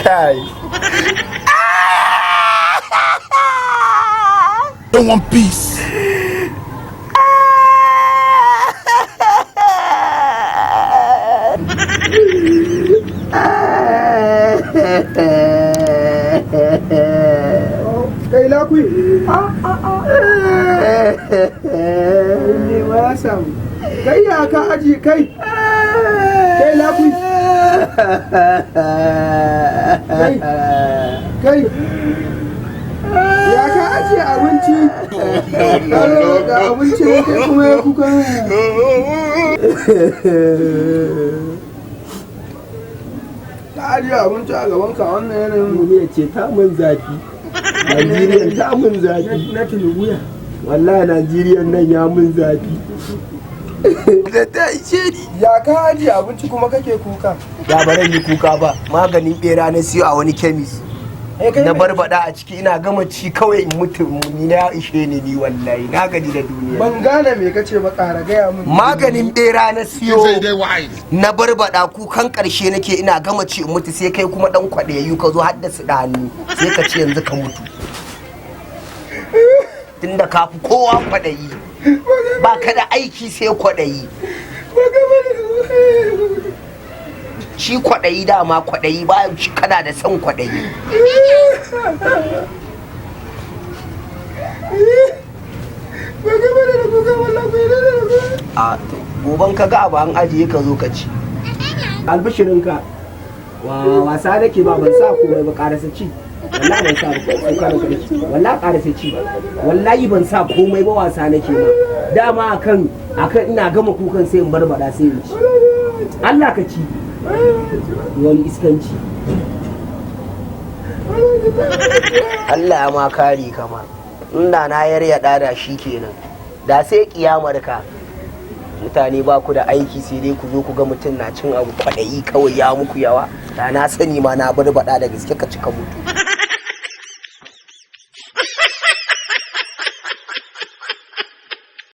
Kai. Don't want peace. Kai lakui. Ne ma ya samu. Kai ya ka aji kai. Kai lakui. Kai. Kai. Ya ka ajiye abinci. Ga abinci ne kai kuma ya kuka. Ka ajiye abinci a gaban ka wannan yanayin. Duniya ce ta mun zafi. Najeriya ta mun zafi. Na Tinubu ya. Wallahi Najeriya nan ya mun zafi. Da ta ishe ni. Ya ka ajiye abinci kuma kake kuka. Ya ba yi kuka ba. Maganin bera na siyo a wani kemis. Na barbada a ciki ina gama ci kawai in mutu, ni na ishe ni, ni wallahi na gaji da duniya. Ban gane me kace ba, ƙara gaya min. Maganin bera na siyo Say they wise. na barbada, kukan karshe nake ina gama ci in mutu, sai kai kuma dan kwaɗayayyu ka zo haddasa da hannu sai ka ce yanzu ka mutu. Tunda ka fi kowa kwaɗayi, ba ka da aiki sai kwaɗayi. Shi kwaɗayi dama kwaɗayi ba shi, kana da son kwaɗayi. A to goban ka ga abu an ajiye ka zo ka ci. Albishirinka. Wa wasa nake ba, ban sa komai ba, karasa ci. Wallahi ban sa ba, kuka da kake. Wallahi karasa ci. Wallahi ban sa komai ba, wasa nake ba. Dama akan ina gama kukan sai in barbada sai in ci. Allah ka ci. Wani iskanci. Allah ya ma kare kama. Inda na yarya da shi kenan. Da sai kiyamar ka. Mutane ba ku da aiki sai dai ku zo ku ga mutum na cin abu, kwaɗayi kawai ya muku yawa. Da na sani ma na barbada da gaske ka ci ka mutu.